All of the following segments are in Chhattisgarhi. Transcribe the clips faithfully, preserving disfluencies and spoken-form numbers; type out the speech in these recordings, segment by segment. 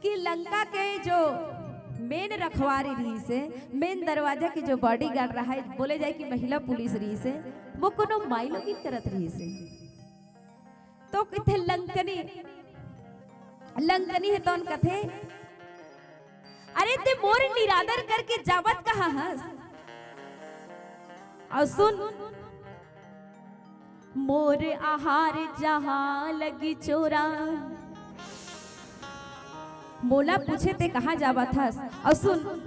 कि लंका के जो मेन रखवारी रहिस हे, मेन दरवाजा के जो बॉडीगार्ड रहा है, बोले जाए कि महिला पुलिस रहिस हे, वो कोनो माईलोगिन करत रहिस हे। तो कथे लंकनी, लंकनी हे तौन कथे, "अरे ते मोर निरादर करके जावत कहाँ हस?" अउ सुन, "मोर आहार जहाँ लगी चोरा, मोला पूछे ते कहाँ जावत हस?" अउ सुन,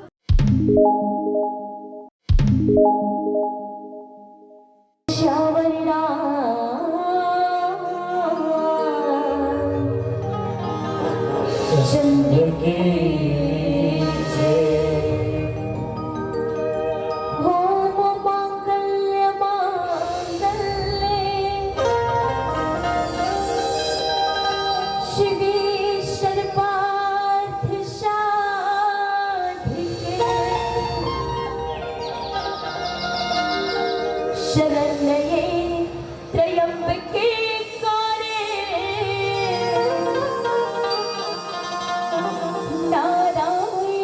चंद्र के जय। ओम मांगल्य मांगल्ये शिवे सर्वार्थ साधिके शरण्ये त्र्यंबके गौरी नारायणी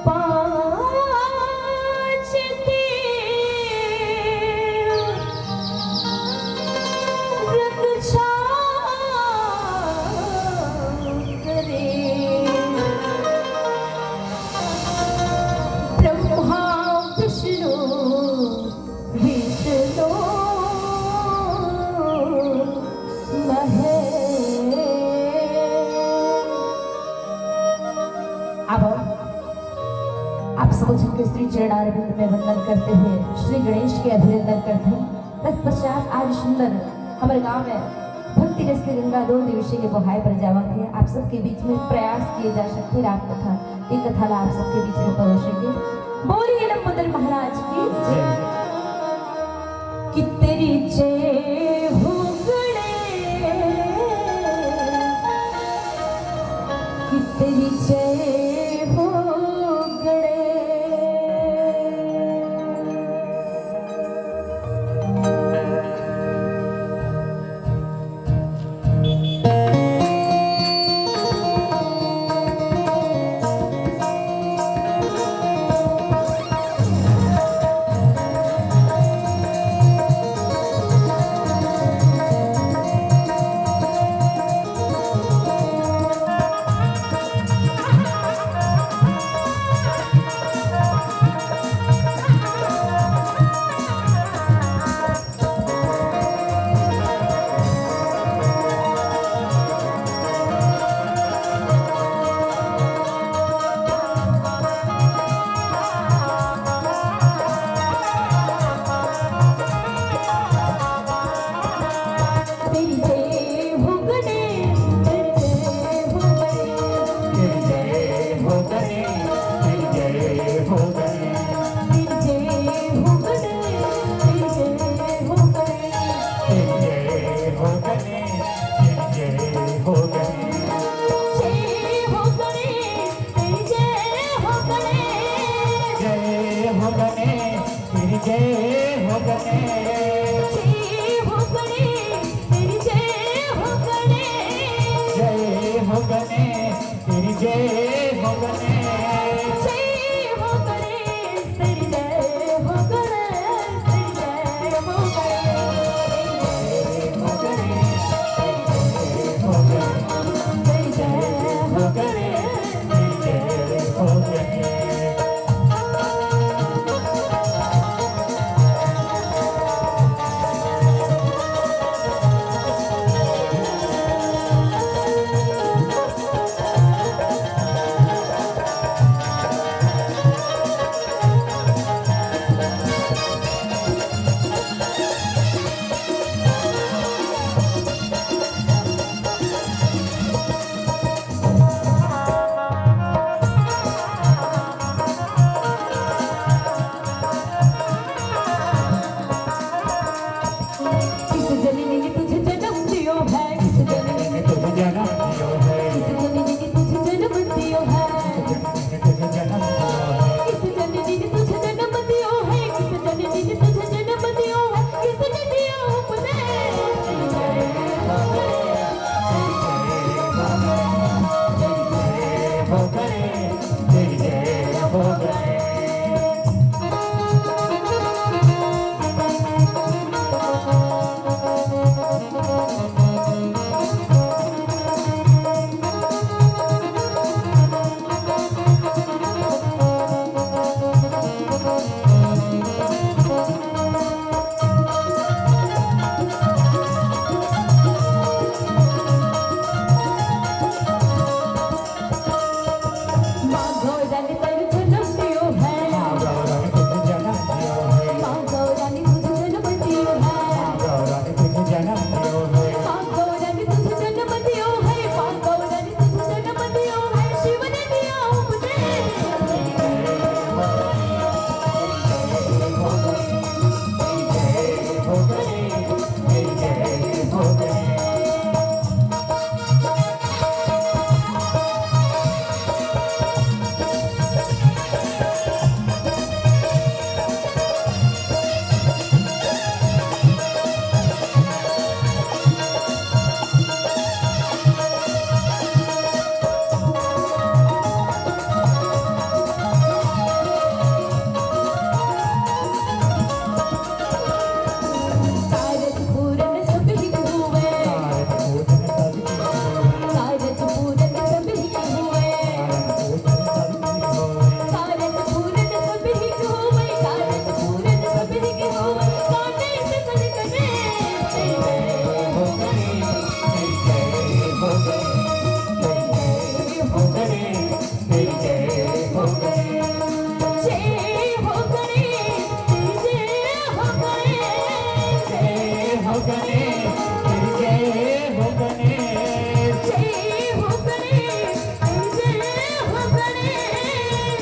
पाँच देव रक्षा करे, ब्रह्मा विष्णु विष्णु महेश। अब आप सब झन के श्री चरणारविंद में वंदन करते हुए श्री गणेश के अभिनंदन करते हैं। तत्पश्चात आज सुंदर हमारे गांव में भक्ति रस के गंगा दो दिवसीय के बोहाय पर जावत है। आप सबके बीच में प्रयास किए जा सकते राम कथा, ये कथा ला आप सबके बीच में परोसे के। बोलिए लंबोदर महाराज की जय। कि तेरी जय हो गणेश, कि तेरी जय हो गणेश।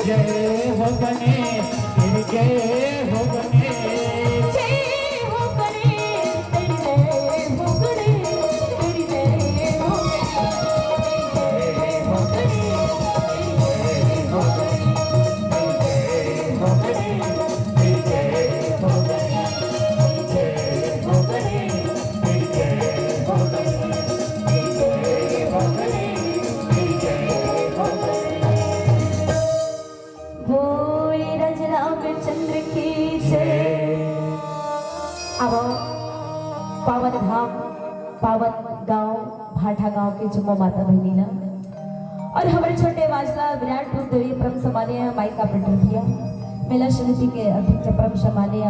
जय हो गणेश, तेरी जय हो गणेश। जय हो गणेश, तेरी जय हो गणेश, तेरी जय हो गणेश, तेरी जय हो गणेश, तेरी जय हो गणेश, तेरी जय हो गणेश, तेरी जय हो गणेश, तेरी जय हो गणेश, तेरी जय हो गणेश, तेरी जय हो गणेश, तेरी जय हो गणेश, तेरी जय हो गणेश। बोले राज रामचंद्र की जय। अब पावन धाम, पावन गांव, भाटा गांव के जम्मो माता बहिनी ला और हमर छोटे बाजला विराट रूप देवी परम सम्मानीय माई का पटरथिया मेला समिति के अध्यक्ष परम सम्मानीय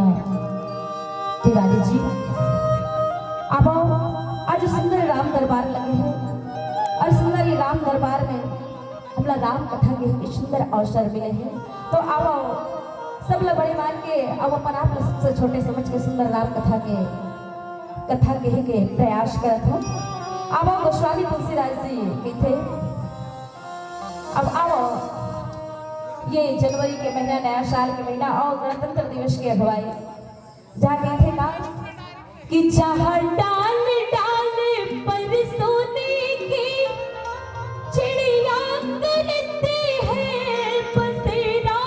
तिवारी जी। अब आज सुंदर राम दरबार लगे हे और सुंदर ये राम दरबार में हमला राम कथा के एक सुंदर अवसर मिले हे। तो आवो, सब ला बड़े मान के, अब अपन आप ला सबसे छोटे समझ के सुंदर राम कथा के, कथा कहे के प्रयास करत हो। आवो, गोस्वामी तुलसीदास जी कहिथे, अब आवो, ये जनवरी के महीना, नया साल के महीना और गणतंत्र दिवस के अगुवाई जाके थे का कि चाह डाल डाल पर सोने की चिड़िया करती है बसेरा।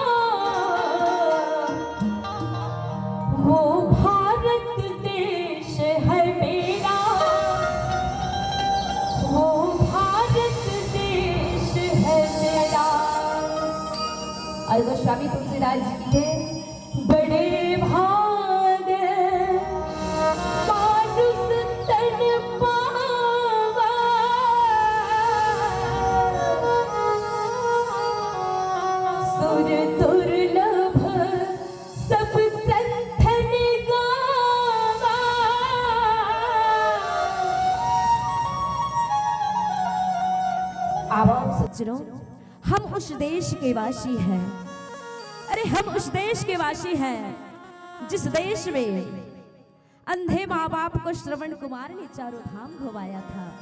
वो भारत देश है मेरा, वो भारत देश है मेरा। और गोस्वामी तुलसीदास जी की थे, बड़े भाग मानुष तन पावा, सुर दुर्लभ सब कंठन गावा। आवाम सज्जनों, हम उस देश के वासी हैं। अरे, हम उस देश के वासी हैं जिस देश में अंधे माँ बाप को श्रवण कुमार ने चारों धाम घुमाया था।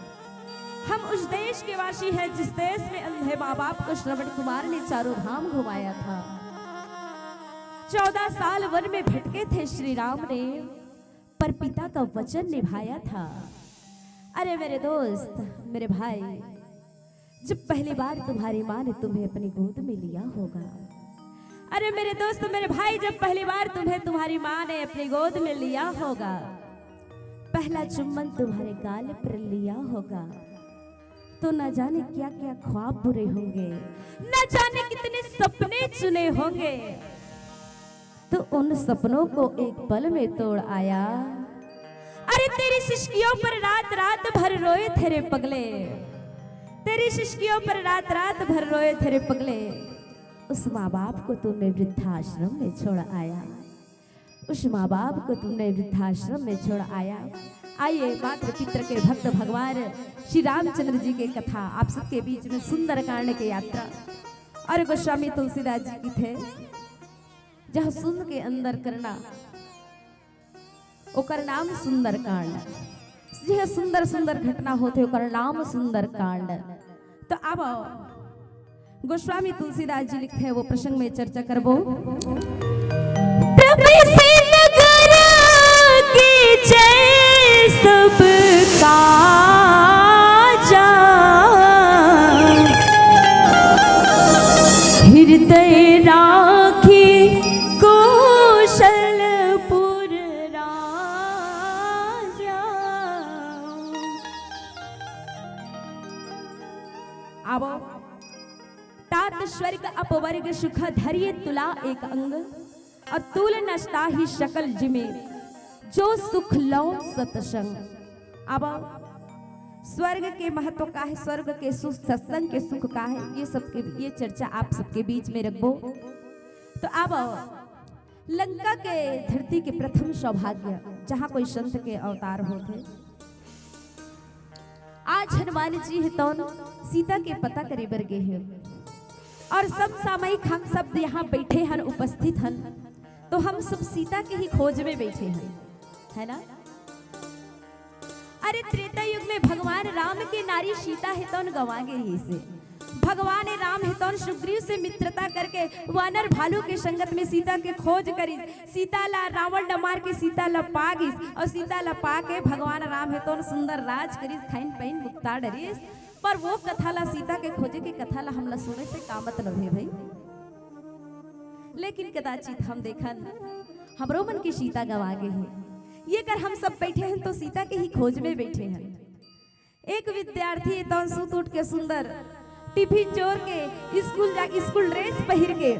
हम उस देश के वासी हैं जिस देश में अंधे माँ बाप को श्रवण कुमार ने चारों धाम घुमाया था। चौदह साल वन में भटके थे श्री राम ने, पर पिता का वचन निभाया था। अरे मेरे दोस्त, मेरे भाई, जब पहली बार तुम्हारी माँ ने तुम्हें अपनी गोद में लिया होगा, अरे मेरे दोस्त, मेरे भाई, जब पहली बार तुम्हें तुम्हारी माँ ने अपनी गोद में लिया होगा, पहला चुम्बन तुम्हारे गाल पर लिया होगा, तो ना जाने क्या क्या ख्वाब बुरे होंगे, ना जाने कितने सपने चुने होंगे। तो उन सपनों को एक पल में तोड़ आया। अरे तेरी सिसकियों पर रात रात भर रोए थे रे पगले, तेरी सिसकियों पर रात रात भर रोए थे रे पगले। उस माँ बाप को तूने वृद्धाश्रम में छोड़ आया, उस माँ बाप को तूने वृद्धाश्रम में छोड़ आया। आइए, मातृ पितृ के भक्त भगवान श्री रामचंद्र जी के कथा आप सबके बीच में, सुंदरकांड के यात्रा। और गोस्वामी तुलसीदास जी की थे, जहाँ सुन के अंदर करना, ओकर नाम सुंदरकांड। जहाँ सुंदर सुंदर घटना होथे, ओकर नाम सुंदरकांड। तो अब गोस्वामी तुलसीदास जी लिखथे, वो प्रसंग में चर्चा करबो। प्रभु से नगर की जय सब काजा, हृदय राखी कौशलपुर राजा। आवो। तात स्वर्ग अपवर्ग सुख धरिये तुला एक अंग, और तूल न ताहि सकल जिमे, जो सुख लौ सतसंग। अब स्वर्ग के महत्व का है, स्वर्ग के सुख, सत्संग के सुख का है, ये सबके, ये चर्चा आप सबके बीच में रखबो। तो अब लंका के धरती के प्रथम सौभाग्य, जहाँ कोई संत के अवतार होथे, आज हनुमान जी हे तौन सीता के पता करे बर गे हे, और सब सामयिक हम सब यहाँ बैठे हन, उपस्थित हन, तो हम सब सीता के ही खोज में बैठे हन, है ना? अरे, त्रेता युग में भगवान राम के नारी सीता हे तौन गंवा गे हे से, भगवान राम हे तौन सुग्रीव से मित्रता करके वानर भालू के संगत में सीता के खोज करिस। सीता ला रावण डमार के सीता ला पा गिस और सीता ला पा के भगवान राम हे तौन सुंदर राज करिस, खाइन पाइन मुक्ता डरिस। पर वो कथा ला, सीता के खोजे के कथा ला हमला सुने से का मतलब हे भाई? लेकिन कदाचित हम देखन, हमरो मन के सीता गवा गे हे। ये कर हम सब बैठे हन तो सीता के ही खोज में बैठे हन। एक विद्यार्थी तौन सुत उठ के सुंदर टिफिन जोर के स्कूल जा, स्कूल ड्रेस पहिर के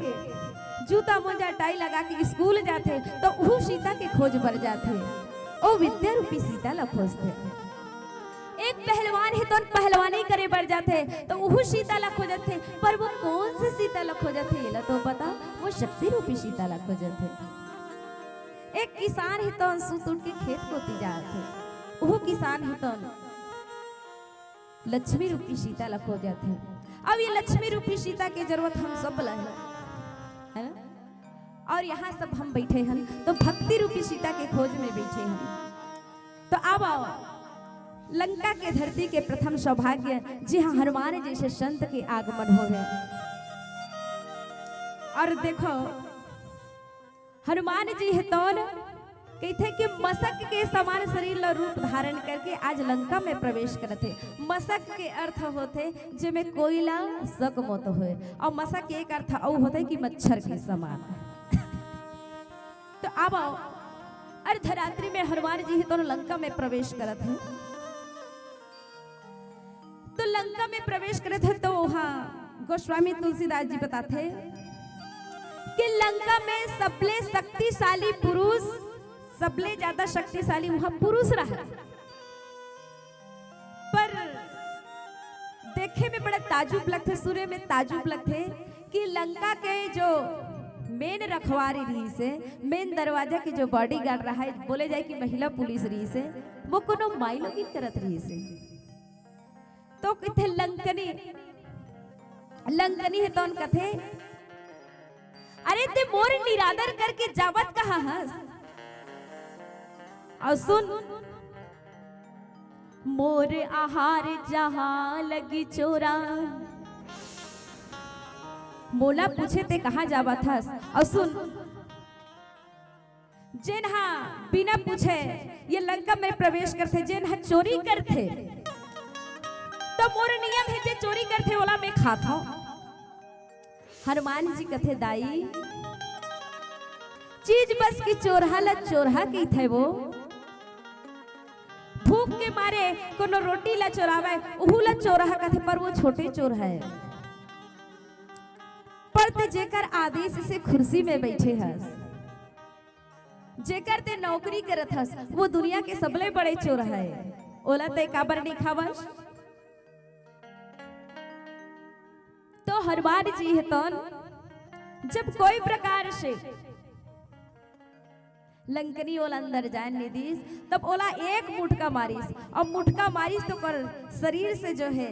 जूता मोजा टाई लगा के स्कूल जाथे तो उहू सीता के खोज बर जाथे। ओ विद्या रूपी सीता ला खोजथे। एक पहलवान हे तौन पहलवानी करे बर जाथे तो उहू सीता ला खोजथे। पर वो कौन से सीता ला खोजथे, ये ला तो बता। वो शक्ति रूपी सीता ला खोजथे। एक किसान हे तौन सुत उठ के खेत कोती जाथे, उहू किसान हे तौन लक्ष्मी रूपी सीता ला खोजथे। अब ये लक्ष्मी रूपी सीता के जरूरत हम सब ला हे, है ना? और यहाँ सब हम बैठे हन तो भक्ति रूपी सीता के खोज में बैठे हन। तो अब आओ, लंका के धरती के प्रथम सौभाग्य, जिहाँ हनुमान जैसे संत के आगमन होवे। और देखो, हनुमान जी हे तौन कहिथे कि मसक के समान शरीर ला रूप धारण करके आज लंका में प्रवेश करत हे। मसक के अर्थ होथे जेमे कोई ला शक मत होए, और मसक के एक अर्थ अउ होथे कि मच्छर के समान। तो अब आओ, अर्धरात्रि में हनुमान जी हे तौन लंका में प्रवेश करत हे। तो लंका में प्रवेश करत हे तो वहाँ गोस्वामी तुलसीदास जी बताथे कि लंका में सबले शक्तिशाली पुरुष, सबले ज्यादा शक्तिशाली वहाँ पुरुष रहा। पर देखे में बड़ा ताजुब लगथे, सुने में ताजुब लगथे कि लंका के जो मेन रखवारी रहिस हे, मेन दरवाजा के जो बॉडीगार्ड रहा हे, बोले जाए कि महिला पुलिस रहिस हे, वो कोनो माईलोगिन करत रहिस हे। तो कथे लंकनी, लंकनी हे तौन कथे, "अरे ते मोर निरादर करके जावत कहाँ हस?" अउ सुन, "मोर आहार जहाँ लगी चोरा।" मोला पूछे ते कहाँ जावत हस? अउ सुन, जेन हा बिना पूछे ये लंका में प्रवेश करथे, जेन हा चोरी करथे, तो मोर नियम हे, जे चोरी करथे ओला मैं खाथौं। हनुमान जी कथे, "दाई, चीज बस की चोरहा ला चोरहा कहिथे वो। भूख के मारे कोनो रोटी ला चोरावे, उहू ला चोरहा कथे, पर वो छोटे चोर हे। पर ते जेकर आदेश से कुर्सी में बैठे हस, जेकर ते नौकरी करत हस, वो दुनिया के सबले बड़े चोर हे, ओला ते काबर नहीं खावस?" तो हनुमान जी हे तौन जब कोई प्रकार से लंकनी ओला अंदर जाए नहीं दिस, तब ओला एक मुटका मारिस, और मुटका मारिस तो ओकर शरीर से जो हे,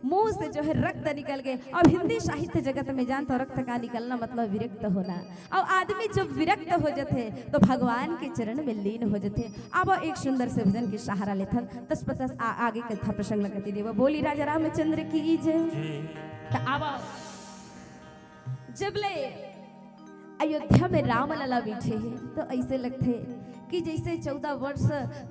मुंह से जो हे रक्त निकल गे। अब हिंदी साहित्य जगत में जान तो रक्त का निकलना मतलब विरक्त होना। अब आदमी जब विरक्त हो जथे तो भगवान के चरण में लीन हो जथे। अब एक सुंदर से भजन के सहारा लेथन, तस पतस आ, आगे कथा प्रसंग लगती देव। बोली राजा रामचंद्र की जय। जी। तो अब जब ले अयोध्या में रामलला बैठे हे, तो ऐसे लगथे कि जैसे चौदह वर्ष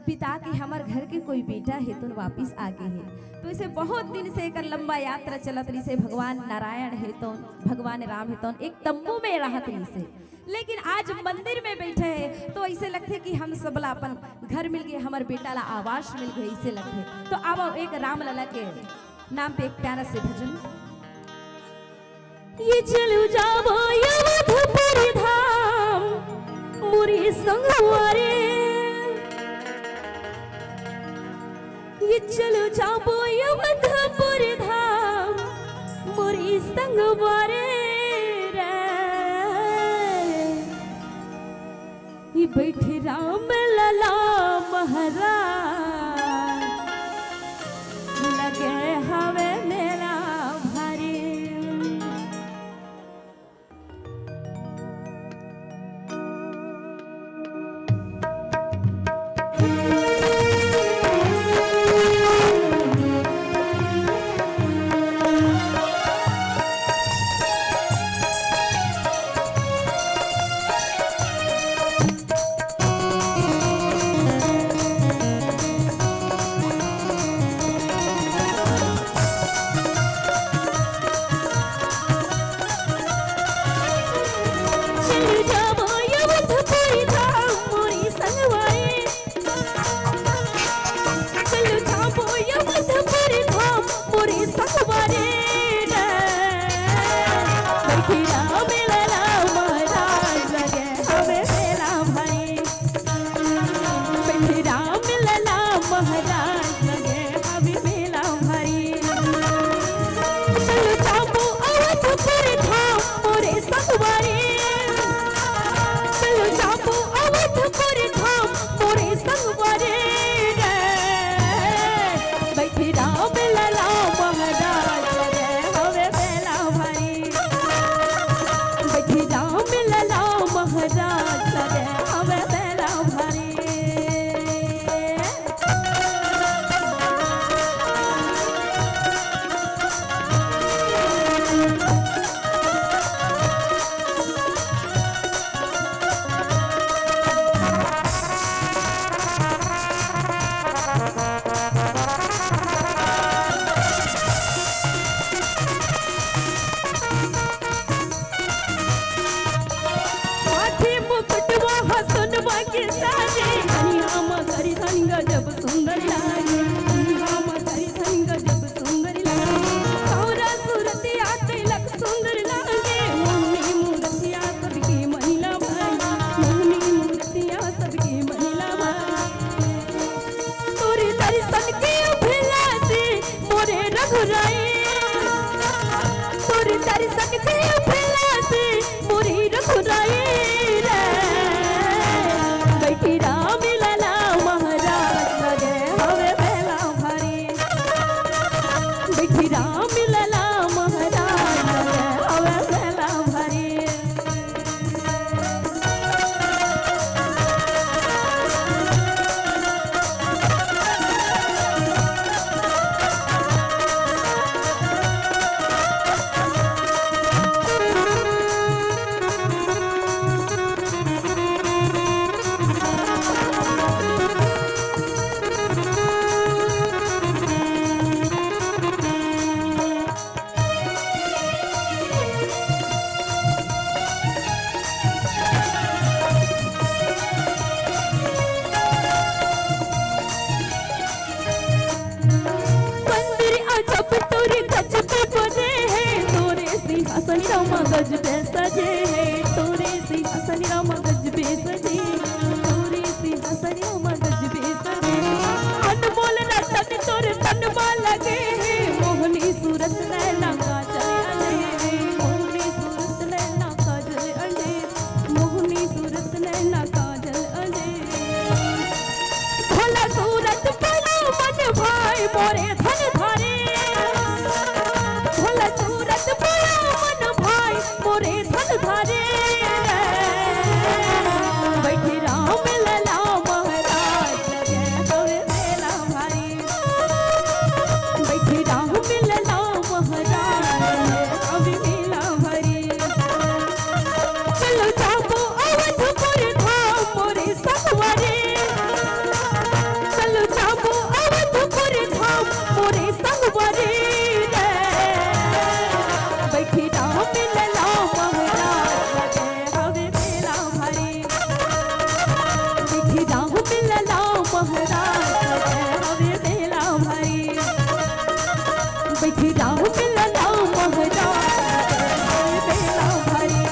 बिता के हमर घर के कोई बेटा हे, तो वापिस आ गे हे। तो ऐसे बहुत दिन से एकर लंबा यात्रा चलत रहिसे। भगवान नारायण हे, तो भगवान राम हे, तो एक तंबू में रहत रहिसे, लेकिन आज मंदिर में बैठे हे, तो ऐसे लगथे कि हम सबला अपन घर मिल गे, हमर बेटा ला आवास मिल गे, ऐसे लगथे। तो आवो एक रामलला के नाम पे एक प्यारा से भजन। ये चलू जाबो अवधपुरी धाम मोरी संगवारी। ये चलू जाबो अवधपुरी धाम मोरी संगवारी रे। ये बैठे रामलला महाराज, लगे हवे मेला भारी। सजे हे तोरे सिंहासनिया म गजबे सजे, तोरे सिंहासनिया म गजबे सजे। अनमोल रतन तोर तन म लगे हे, मोहनी सूरत नैना काजल अले, मोहनी सूरत नैना काजल अले, मोहनी सूरत नैना काजल अले। भोला सूरत बड़ा मन भाए मोरे धन धारे, भोला सूरत बड़ा मन भाए मोरे धन धारे। बैठे राम लला महाराज लगे हवे मेला भारी, बैठे राम लला महाराज लगे हवे मेला भारी। चलो जाबो अवधपुर धाम मोरे संगवारी, चलो जाबो अवधपुर धाम मोरे संगवारी रे। बैठी राम लला महाराज लगे हवे मेला भारी, बैठी राम लला महाराज लगे हवे मेला भारी। बैठी राम लला महाराज लगे हवे मेला भारी,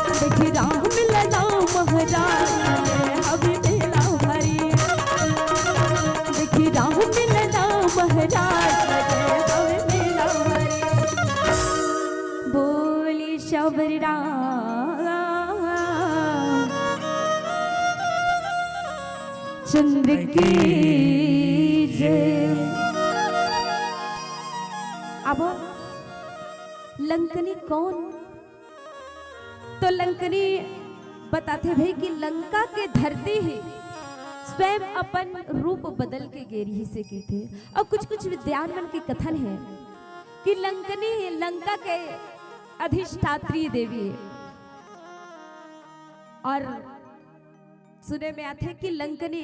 बैठी राम लला महाराज लगे हवे मेला भारी, बैठी राम लला महाराज लगे हवे मेला भारी। बोली शबर राम चंद्र की जय। अब लंकनी कौन? तो लंकनी बताथे भई कि लंका के धरती ही स्वयं अपन रूप बदल के गे रिहिसे कहिथे। अउ कुछ कुछ विद्वान मन के कथन हे कि लंकनी लंका के अधिष्ठात्री देवी हे। अउ सुने में आथे कि लंकनी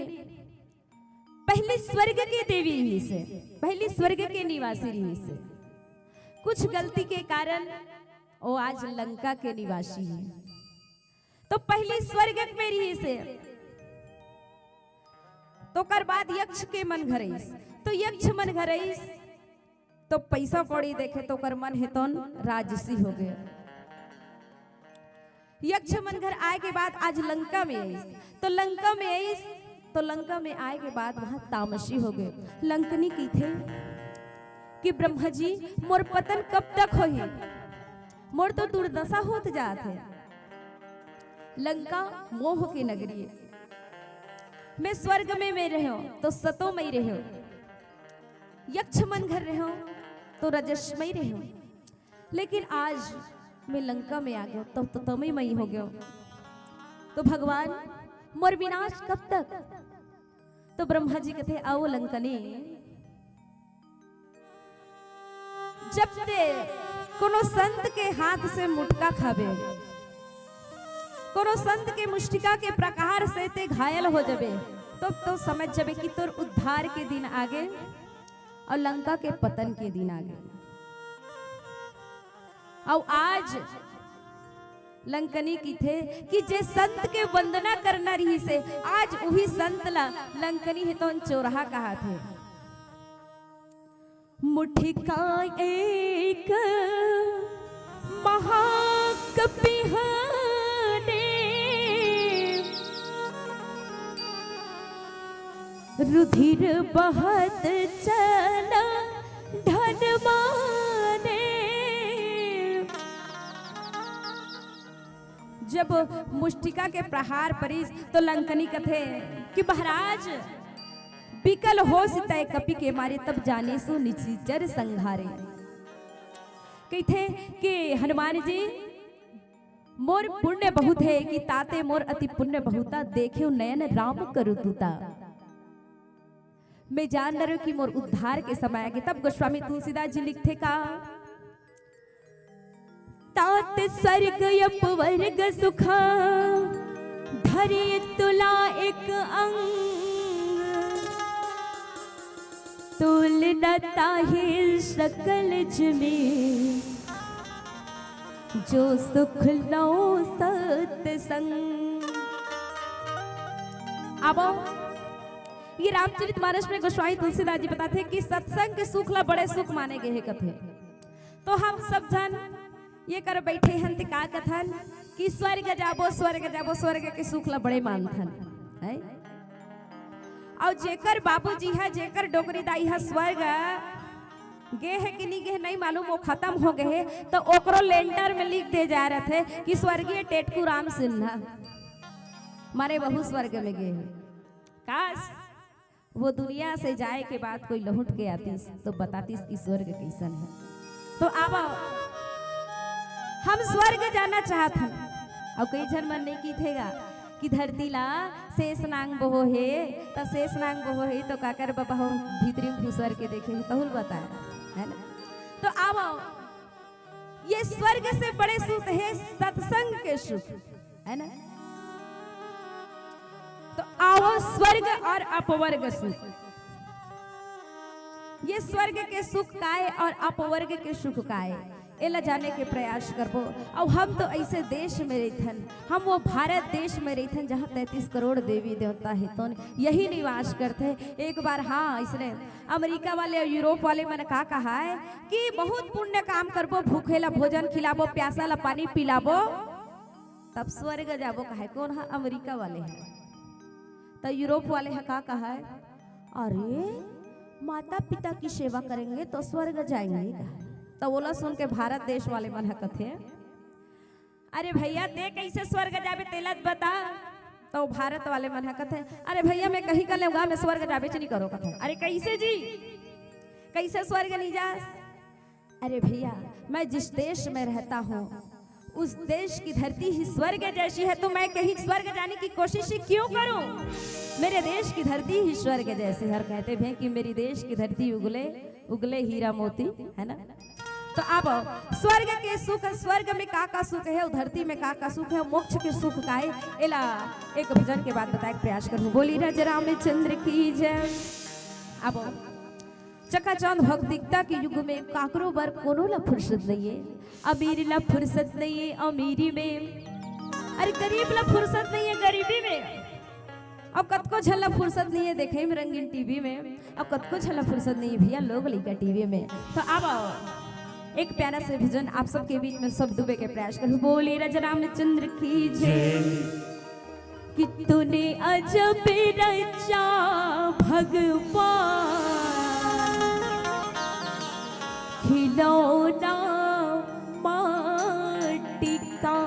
पहली स्वर्ग के देवी रिहिसे, पहली स्वर्ग के निवासी रिहिसे। कुछ गलती के कारण वो आज लंका के निवासी हे। तो पहली स्वर्ग में रिहिसे, तो ओकर बाद यक्ष के मन घर आइस, तो यक्ष मन घर आइस, तो पैसा कौड़ी देखे तो ओकर मन हे तोन राजसी हो गए। यक्ष मन घर आए के बाद आज लंका में आइस, तो लंका में आइस, तो लंका में आए के बाद वहां तामसी हो गए। लंकनी कहिथे कि ब्रह्मा जी, मोर पतन कब तक होही? मोर तो दुर्दशा होत जात हे। लंका मोह के नगरी हे। मैं स्वर्ग में, मैं रह्यो तो सतोमय रह्यो, यक्ष मन घर रह्यो तो रजस्मय रह्यो, लेकिन आज मैं लंका में आ गयो तो, तो तमोमय हो गयो। तो भगवान, मोर विनाश कब तक? तो ब्रह्मा जी कथे, आओ लंकनी, जब ते कोनो संत के हाथ से मुटका खाबे, कोनो संत के मुष्टिका के प्रहार से ते घायल हो जाबे, तो, तो समझ जाबे कि तोर उद्धार के दिन आगे अउ लंका के पतन के दिन आगे। अउ आज लंकनी कहिथे कि जे संत के वंदना करना रिहिसे, आज उही संत ला लंकनी हे तोन चोरहा कहाथे। मुठिका एक महाकपिहाने, रुधिर बहत चला ढनमाने। जब मुष्टिका के प्रहार परिस तो लंकनी कथे कि महाराज, बिकल होस तय कपि के मारे, तब जानेसु निशिचर संहारे। कहिथे कि हनुमान जी, मोर पुण्य बहुत हे कि ताते मोर अति पुण्य बहुता, देखेव नयन राम करु दूता। मैं जान डरेव कि मोर उद्धार के समय आगे। तब गोस्वामी तुलसीदास जी लिखथे का, तात स्वर्ग अपवर्ग सुखा, धरे तुला एक अंग। तुल न ताहि सकल जिमि, जो सुख लौ सत्संग। अब ये रामचरित मानस में गोस्वामी तुलसीदास जी बताथे कि सत्संग के सुख ला बड़े सुख माने गे हे कथे। तो हम सब झन ये कर बैठे हन ते का कथन कि स्वर्ग जाबो, स्वर्ग जाबो, स्वर्ग के सुख ला बड़े मानथन, है? अउ जेकर बाबूजी ह, जेकर डोकरी दाई ह स्वर्ग गे हे कि नहीं गे हे, नहीं मालूम, वो खत्म हो गए हे, तो ओकरो लेंटर में लिख दे जा रहे थे कि स्वर्गीय टेटकू राम सिन्हा, मारे बहू स्वर्ग में गे हे। काश, वो दुनिया से जाए के बाद कोई लहुट के आतिस, तो बतातिस कि स्वर्ग कैसन है। तो आवा, हम स्वर्ग जाना चाहत हन। अउ कई झन मन नहीं कीथेगा कि धरती ला शेष नांग बोहो हे, त शेष नांग बोहो हे, तो काकर बाबा हो भीतरी घुसर के देखे हे, तहुल बताए, है ना? तो आवा, ये स्वर्ग से बड़े सुख है सत्संग के सुख, है ना? तो आओ स्वर्ग और अपवर्ग सुख, ये स्वर्ग के सुख काय और अपवर्ग के सुख काय, एला जाने के प्रयास करबो। अउ हम तो ऐसे देश में रहिथन, हम वो भारत देश में रहिथन, जहाँ तैंतीस करोड़ देवी देवता हे, तो यही निवास करते। एक बार, हाँ, इसने अमेरिका वाले अउ यूरोप वाले मन का कहा है कि बहुत पुण्य काम करबो, भूखे ला भोजन खिलाबो, प्यासा ला पानी पिलाबो, तब स्वर्ग जाबो। कहे कोन हा? अमेरिका वाले ह। त यूरोप वाले ह का कहा है? अरे, माता पिता की सेवा करेंगे तो स्वर्ग जाएंगे, कहा। त ओला सुन के भारत देश वाले मन ह कथे, अरे भैया, ते कैसे स्वर्ग जाबे, तेला त बता। तो भारत वाले मन ह कथे, अरे भैया, मैं कहीं का लेऊंगा, मैं स्वर्ग जाबे च नहीं करो, कथे। अरे कैसे जी, कैसे स्वर्ग नहीं जा? अरे भैया, मैं जिस देश में रहता हूँ, उस देश की धरती ही स्वर्ग जैसी है, तो मैं कहीं स्वर्ग जाने की कोशिश ही क्यों करूं? मेरे देश की धरती ही स्वर्ग जैसी है। और कहते भी हैं कि मेरी देश की धरती उगले उगले हीरा मोती, है ना? तो अब स्वर्ग के सुख, स्वर्ग में का का सुख है, धरती में का का सुख है, मोक्ष के सुख का है, एला एक भजन के बाद बताए के प्रयास करूँ। बोली राजा रामचंद्र की जय। अब चकाचौंध भौतिकता के युग में काकरो बर कोनो ला फुर्सत नहीं है, अमीर ला फुर्सत नहीं है अमीरी में, अरे गरीब ला फुर्सत नहीं है गरीबी में। अब कतको झन ला फुर्सत नहीं है देखे में रंगीन टीवी में, अब कतको झन ला फुर्सत नहीं है भैया लोग लइका टीवी में। तो अब आओ, एक प्यारा से भजन आप सबके बीच में सब डूबे के प्रयास करूँ। बोले राजा रामचंद्र की जय। जय। कि तूने अजब रचा भगवान, खिलौना माटी का।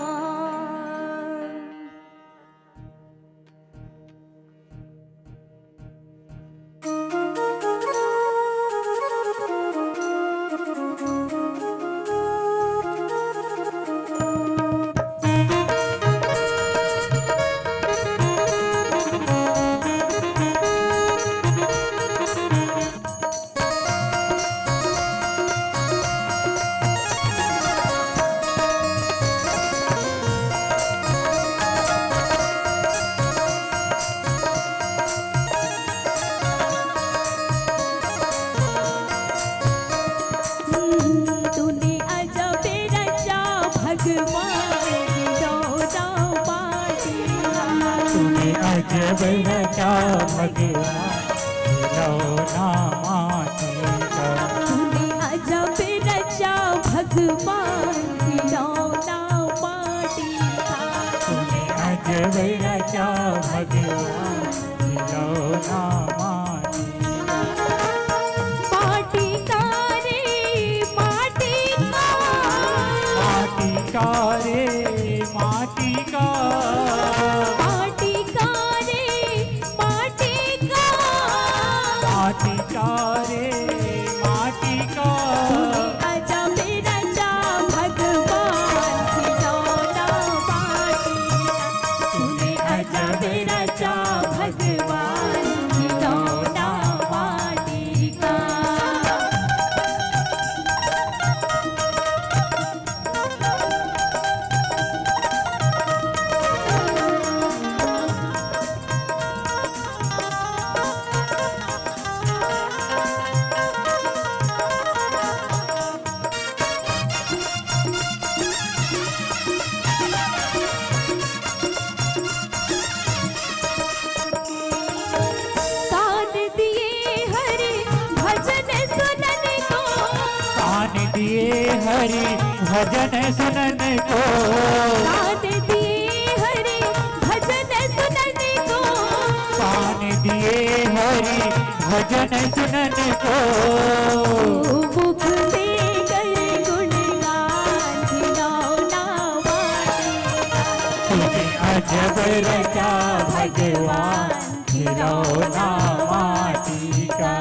तूने अजब रचा भगवान, खिलौना माटी का। तूने अजब रचा भगवान, खिलौना माटी का। तूने अजब रचा भगवान, खिलौना माटी का। तूने अजब रचा भगवान, खिलौना माटी का। माटी का रे, माटी का। माटी का रे, माटी का। माटी का रे, माटी का। माटी का रे, माटी का। तूने अजब रचा भगवान, खिलौना माटी का। तूने अजब रचा भगवान, खिलौना माटी का। हरि भजन सुनन को। दान दिए हरि भजन सुनन को। दान दिए हरि भजन सुनन को। मुख से कर गुणगान खिलौना वाणी। तूने अजब रचा भगवान खिलौना माटी का।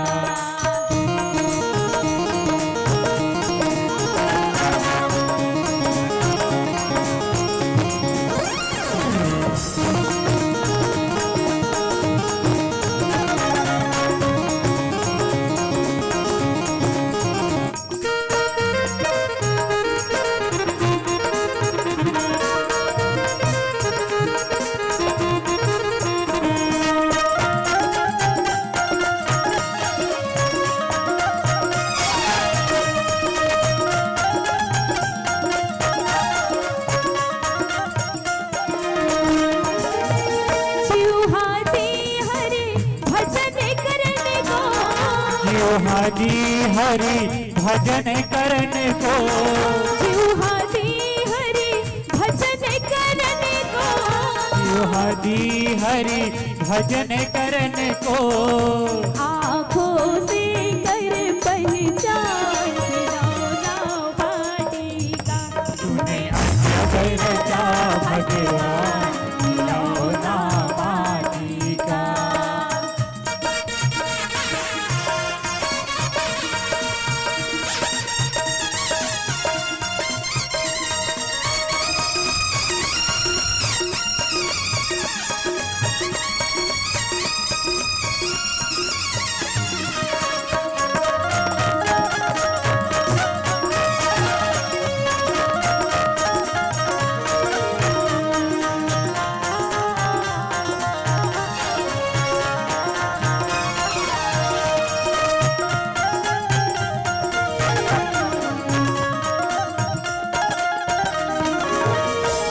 जिह्वा दे हरि भजन करन को। जिह्वा दे हरि भजन करन को। जिह्वा दे हरि भजन करन को। जिह्वा दे हरि भजन करन को। आँखों से कर पहचान खिलौना वाटिका। तूने अजब रचा भगवान खिलौना वाटिका।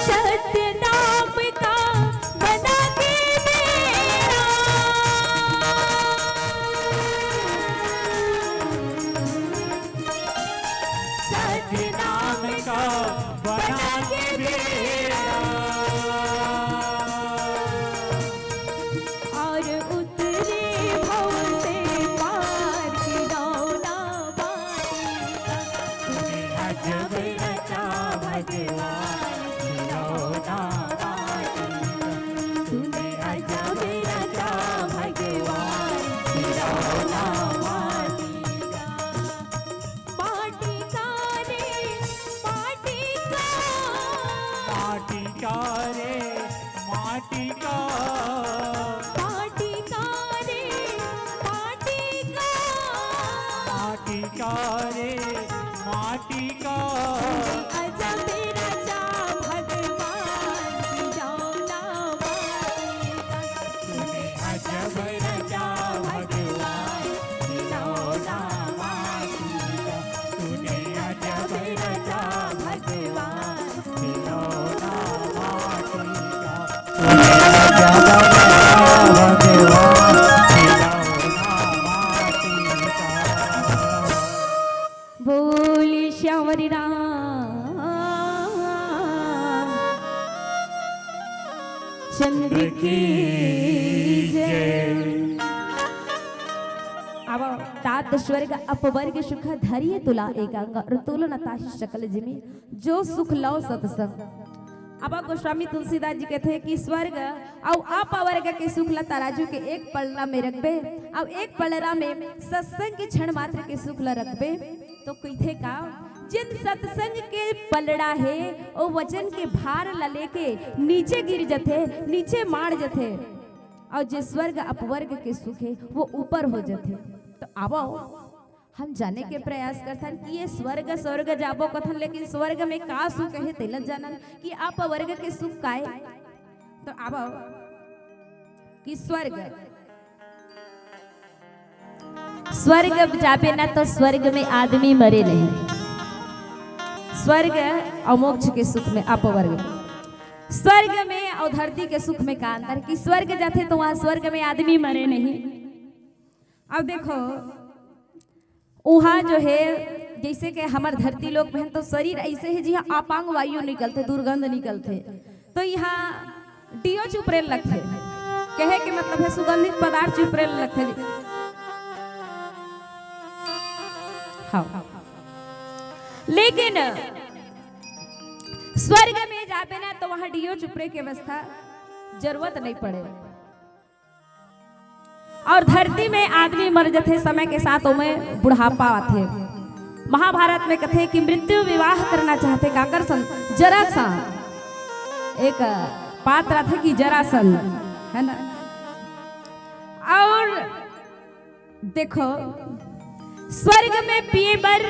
सतनाम का बना के बेड़ा। सतनाम का बना के बेड़ा। और उतरे भव से पार खिलौना वाटिका। तूने अजब रचा भगवान खिलौना वाटिका। तूने अजब रचा भगवान खिलौना वाटिका। माटिका रे माटिका। माटिका रे माटिका। माटिका रे माटिका। माटिका रे माटिका। अजब रचा भगवान खिलौना वाटिका। तूने अजब रचा भगवान खिलौना वाटिका। तूने अजब रचा भगवान खिलौना वाटिका। तूने अजब रचा भगवान खिलौना वाटिका। बोल श्याम हरि राम चंद्र की जय। अब तात स्वर्ग अपवर्ग सुख धरिये तुला एक अंग, और तोलो न ताहि सकल जिमि जो सुख लव सतसंग। अब गोस्वामी तुलसीदास जी कहथे कि स्वर्ग अउ अपवर्ग के सुख ला तराजू के एक पलड़ा में रखबे, अउ एक पलड़ा में सत्संग के क्षण मात्र के सुख ला रखबे, तो कहिथे का, जेन सत्संग के पलड़ा हे, ओ वजन के भार ला लेके नीचे गिर जथे, नीचे माड़ जथे, अउ जे स्वर्ग अपवर्ग के सुख हे, वो ऊपर हो जथे। तो आवो, हम जाने के प्रयास करथन कि ये स्वर्ग, स्वर्ग जाबो कथन, लेकिन स्वर्ग में का सुख हे, तेला जानन कि अपवर्ग के सुख काय। तो आवो कि स्वर्ग, स्वर्ग जाबे ना तो स्वर्ग में आदमी मरे नहीं। स्वर्ग अउ मोक्ष के सुख में अपवर्ग, स्वर्ग में अउ धरती के सुख में का अंतर कि स्वर्ग जाथे तो वहां स्वर्ग में आदमी मरे नहीं। अब देखो, उहाँ जो हे जैसे कि हमर धरती लोक में तो शरीर ऐसे हे जिहाँ अपांग वायु निकलथे, दुर्गंध निकलथे, तो यहाँ डीओ चुपरे लगथे। कहे के मतलब हे सुगंधित पदार्थ चुपरे लगथे। हाँ, लेकिन स्वर्ग में जाबे ना तो वहाँ डीओ चुपरे के व्यवस्था जरूरत नहीं पड़े। और धरती में आदमी मर जथे, समय के साथ ओमे बुढ़ापा आथे। महाभारत में कथे कि मृत्यु विवाह करना चाहथे काकर संग, जरा संग। एक पात्र आथे कि जरासंध, है ना? और देखो, स्वर्ग में पिए बर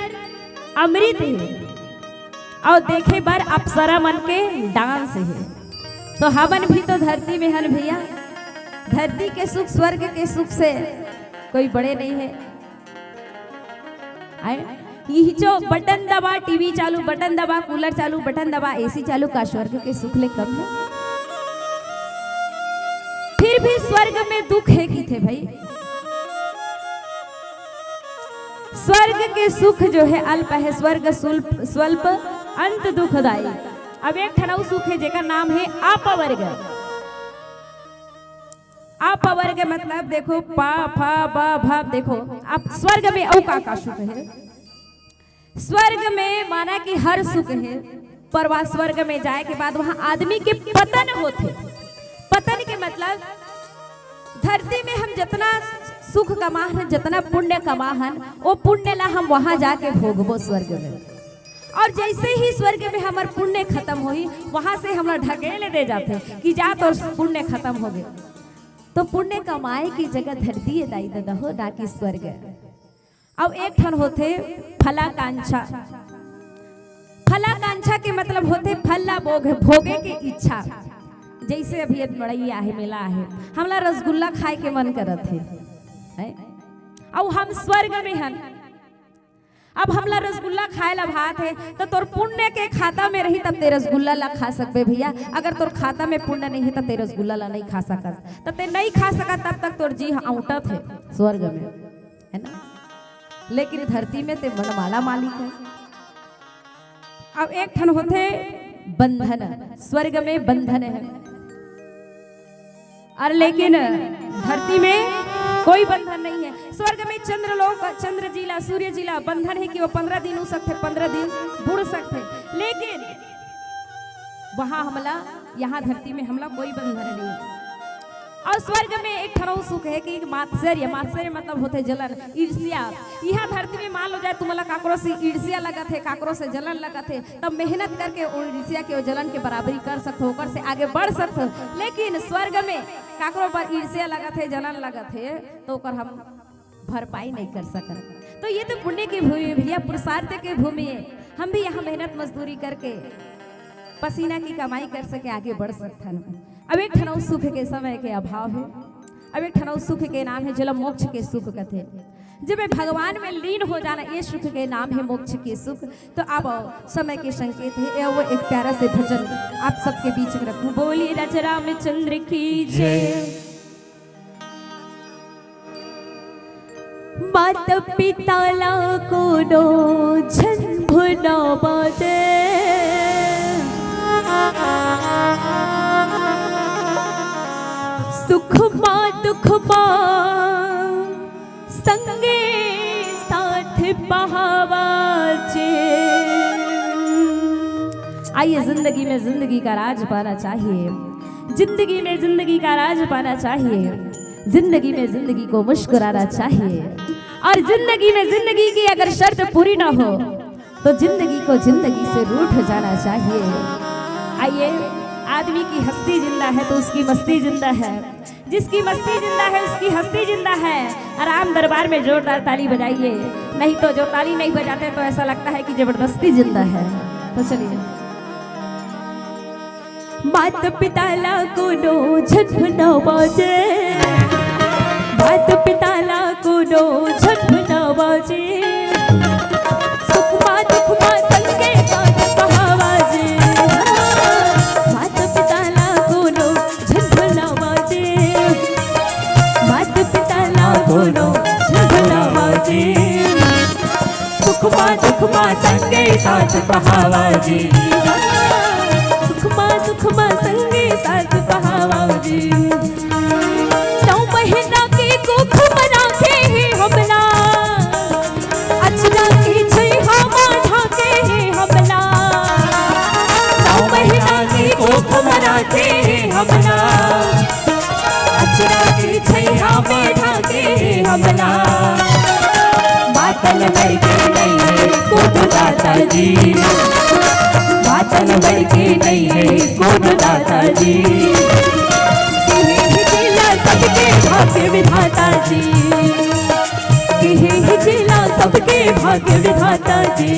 अमृत हे और देखे बर अप्सरा मन के डांस हे। तो हमन भी तो धरती में हन भैया, धरती के सुख स्वर्ग के सुख से कोई बड़े नहीं है। आए, यही जो बटन दबा, टीवी चालू, बटन दबा, कूलर चालू, बटन दबा, एसी चालू, का स्वर्ग के सुख ले कम है? फिर भी स्वर्ग में दुख है किथे भाई? स्वर्ग के सुख जो है अल्प है, स्वर्ग सुल्प, स्वल्प, अंत दुखदाई। अब एक ठन अउ सुख है जेकर नाम है अपवर्ग। अपवर्ग मतलब देखो, पा, फा, बा, भा, देखो, अब स्वर्ग में अउ का का सुख है? स्वर्ग में माना कि हर सुख है, पर वहाँ स्वर्ग में जाए के बाद वहाँ आदमी के पतन होथे। पतन के मतलब धरती में हम जितना सुख कमा हन, जितना पुण्य कमा हन, वो पुण्य ला हम वहाँ जाके भोगबो स्वर्ग में। और जैसे ही स्वर्ग में हमर पुण्य खत्म होही, वहाँ से हमला ढकेल दे जाथे कि जा तोर पुण्य खत्म हो गए। तो पुण्य कमाए की जगह धरती है दाई ददा हो, ना कि स्वर्ग। अब एक ठन होथे फलाकांक्षा। फलाकांक्षा के मतलब होथे फल ला भोग-, भोगे के इच्छा। जैसे अभी अब मड़ई आहे, मेला आहे, हमला रसगुल्ला खाए के मन करत हे, हैं? अउ हम स्वर्ग में हन, अब हमला रसगुल्ला खाए ला भात हे, तो तोर पुण्य के खाता में रही, तब ते रसगुल्ला ला खा सकबे भैया। अगर तोर खाता में पुण्य नहीं है, तब ते रसगुल्ला ला नहीं खा सकत, तब ते नहीं खा सकत, तब तक तोर जी औंटत हे स्वर्ग में, है ना? लेकिन धरती में ते मनमाला मालिक है। अब एक ठन होथे बंधन, स्वर्ग में बंधन है, और लेकिन धरती में कोई बंधन नहीं है। स्वर्ग में चंद्र लोक, चंद्र जी ला, सूर्य जी ला बंधन है कि वो पंद्रह दिन हो सकथे, पंद्रह दिन बुड़ सकथे, लेकिन वहाँ हमला, यहाँ धरती में हमला कोई बंधन नहीं है। और स्वर्ग में एक ठन अउ सुख है कि मात्सर्य, मात्सर्य मतलब होथे जलन, ईर्ष्या। यहाँ धरती में मान लो जाए तुमला काकरो से ईर्ष्या लगत है, काकरो से जलन लगत है, तब मेहनत करके वो ईर्ष्या के, वो जलन के बराबरी कर सकथो, ओकर से आगे बढ़ सकथो। लेकिन स्वर्ग में काकरो पर ईर्ष्या लगत है, जलन लगत है, तो ओकर हम भरपाई नहीं कर सकत। तो ये तो पुण्य की भूमि है भैया, पुरुषार्थ के भूमि है। हम भी यहाँ मेहनत मजदूरी करके पसीना की कमाई कर सके, आगे बढ़ सकथन। अब एक ठन अउ सुख के समय के अभाव है, अब एक ठन अउ सुख के नाम है जेला मोक्ष के सुख कथे। जब भगवान में लीन हो जाना, ये सुख के नाम है मोक्ष के सुख। तो अब समय के संकेत है, ये वो एक प्यारा से भजन आप सबके बीच में रखूं। बोलिए राजा रामचंद्र की जय। माता पिता ला कोनो झन भुलावा दे। सुख मा दुख मा संगे साथ बहावा जे। आइए, जिंदगी में जिंदगी का राज पाना चाहिए, जिंदगी में जिंदगी का राज पाना चाहिए, जिंदगी में जिंदगी को मुस्कुराना चाहिए। और जिंदगी में जिंदगी की अगर शर्त पूरी ना हो तो जिंदगी को जिंदगी से रूठ जाना चाहिए। आइए, आदमी की हस्ती जिंदा है तो उसकी मस्ती जिंदा है, जिसकी मस्ती जिंदा है उसकी हस्ती जिंदा है। राम दरबार में जोरदार ताली बजाइए, नहीं तो जो ताली नहीं बजाते तो ऐसा लगता है कि जबरदस्ती जिंदा है। तो चलिए। मात पिता ला कोनो झन भुलावा जे, मात पिता ला कोनो झन भुलावा जे। सुख मा दुख मा संगे साथ बहावा जे। मात पिता ला कोनो झन भुलावा जे। मात पिता ला कोनो झन भुलावा जे। सुख मा दुख साथ पहावा जी। सुखमा सुखमा संगे साथ पहावा जी। नौ महीना के कोख मना के हे हमला, अचरा के छैहा मा ढाके हे हमला। नौ महीना के कोख मना के हे हमला, अचरा के छैहा मा ढाके हे हमला। मातल बरके नइ हे कोनो दाता जी, मातल बरके नइ हे कोनो दाता जी। इही जिला सबके भाग्य विधाता जी, इही जिला सबके भाग्य विधाता जी।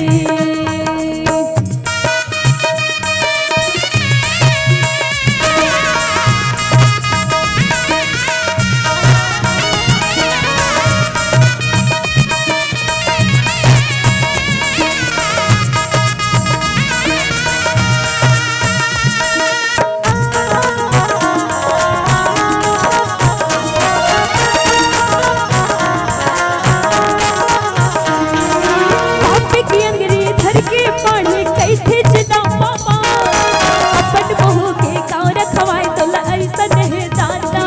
बाप के अंगरी धर के पानी कइथे चिता पापा, अपन बहू के गाँव रखवाए तोला अइसन हे दाता।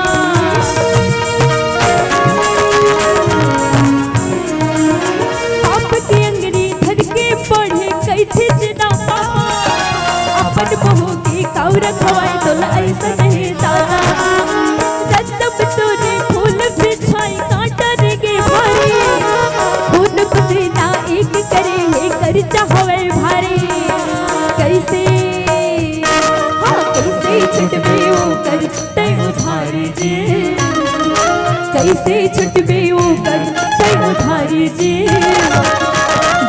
बाप के अंगरी धर के पानी कइथे चिता पापा, अपन बहू के गाँव रखवाए तोला अइसन हे दाता। रतब तोरे फूल बिछाई कांटा रे गे भारी, खून पसीना एक करे हे करजा हवय भारी। कइसे, हाँ, कइसे छुटबे ओकर तैं उधारी जी, कइसे छुटबे ओकर तैं उधारी जी।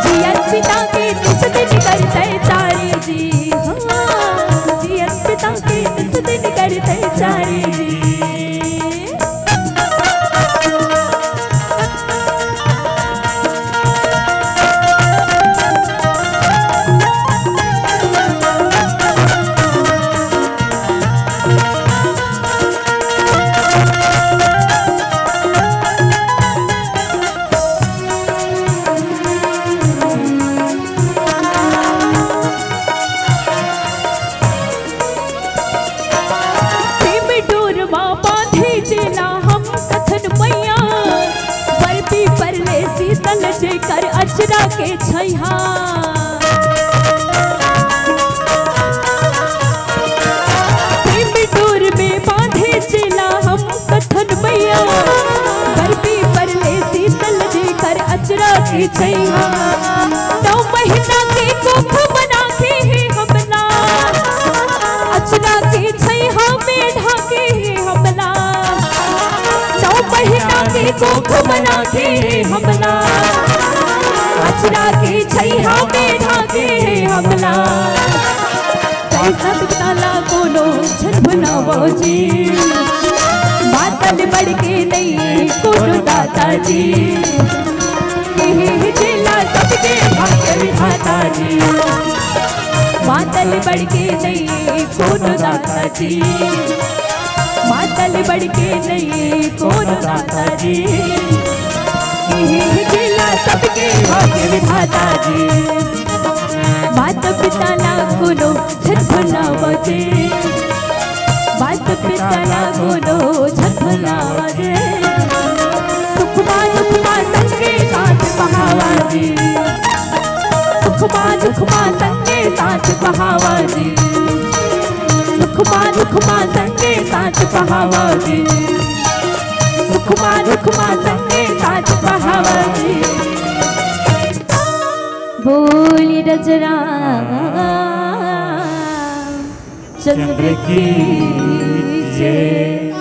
जियत पिता के निस दिन करतै चारी जी, हाँ, जियत पिता के निस दिन करतै चारी जी। प्रेम डोर मा बांधे जेला हम कथन मैया, बरपी परले शीतल जेकर अचरा के छैहा। प्रेम डोर में बांधे जेला हम कथन मैया, बरपी परले शीतल जेकर अचरा के छैहा। नौ महीना के कोख मना के हे हमला, अचरा के छैहा में ढाके हे हमला। नौ महीना के कोख मना के हे हमला, अचरा के छैहा में ढाके हे हमला। तैं सब ताला कोनो झन भुलावो जी, मातल बरके नइ कोनो दाता जी। इही जिला सबके भाग्य विधाता जी, मातल बरके नइ कोनो दाता जी, मातल बरके नइ कोनो दाता जी। इही जिला सबके भाग्य विधाता जी, माता पिता ला कोनो झन भुलावो जी, माता पिता ला कोनो झन भुलावो जी। सुखमा दुखमा संगे साथ पहावा जी, सुखमा दुखमा संगे साथ पहावा जी, सुखमा दुखमा संगे साथ पहावा जी, सुखमा दुखमा संगे साथ पहावा जी। बोली रजरा चंद्र की जय।